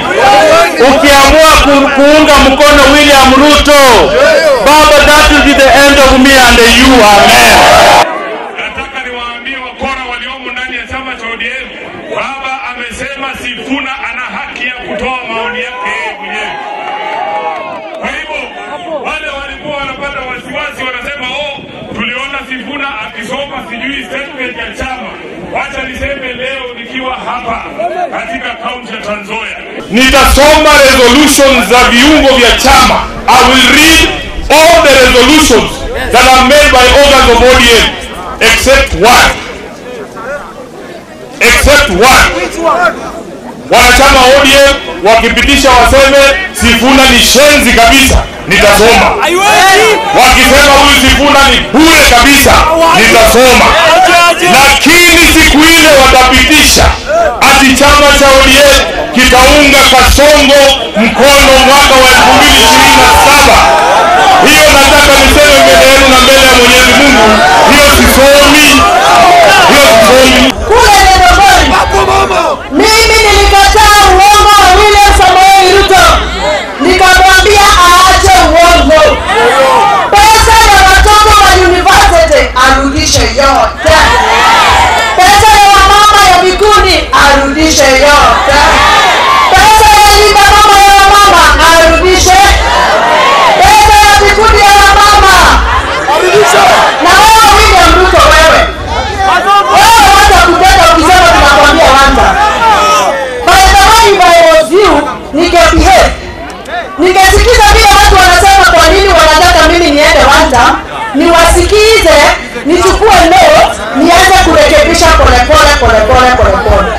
hii, ukiamua kuunga mkono William Ruto, baba, that will be the end of me and you. Amen. Nataka niwaambie wakora waliomo ndani ya chama cha ODM, baba amesema Sifuna ana haki ya kutoa maoni yake yeye mwenyewe. Kwa hivyo wale walikuwa wanapata wasiwasi, wanasema oh, tuliona Sifuna akisoma sijui statement ya chama. Wacha niseme leo nikiwa hapa katika kaunti ya Trans Nzoia, nitasoma resolutions za viungo vya chama. I will read all the resolutions that are made by organs of ODM except one. Except one. Wanachama ODM wakipitisha waseme Sifuna ni shenzi kabisa, nitasoma. Wakisema huyu Sifuna ni bure kabisa, nitasoma. Lakini siku ile watapitisha ati chama cha ODM kitaunga Kasongo mkono mwaka wa 2027, hiyo nataka niseme mbele yenu na mbele ya Mwenyezi Mungu, hiyo sisomi, hiyo sisomi. Kule Nairobi mimi nilikataa uongo wa William Samoei Ruto, nikamwambia aache uongo. Pesa ya watoto wa university arudishe yote, pesa ya wamama ya vikundi arudishe yote.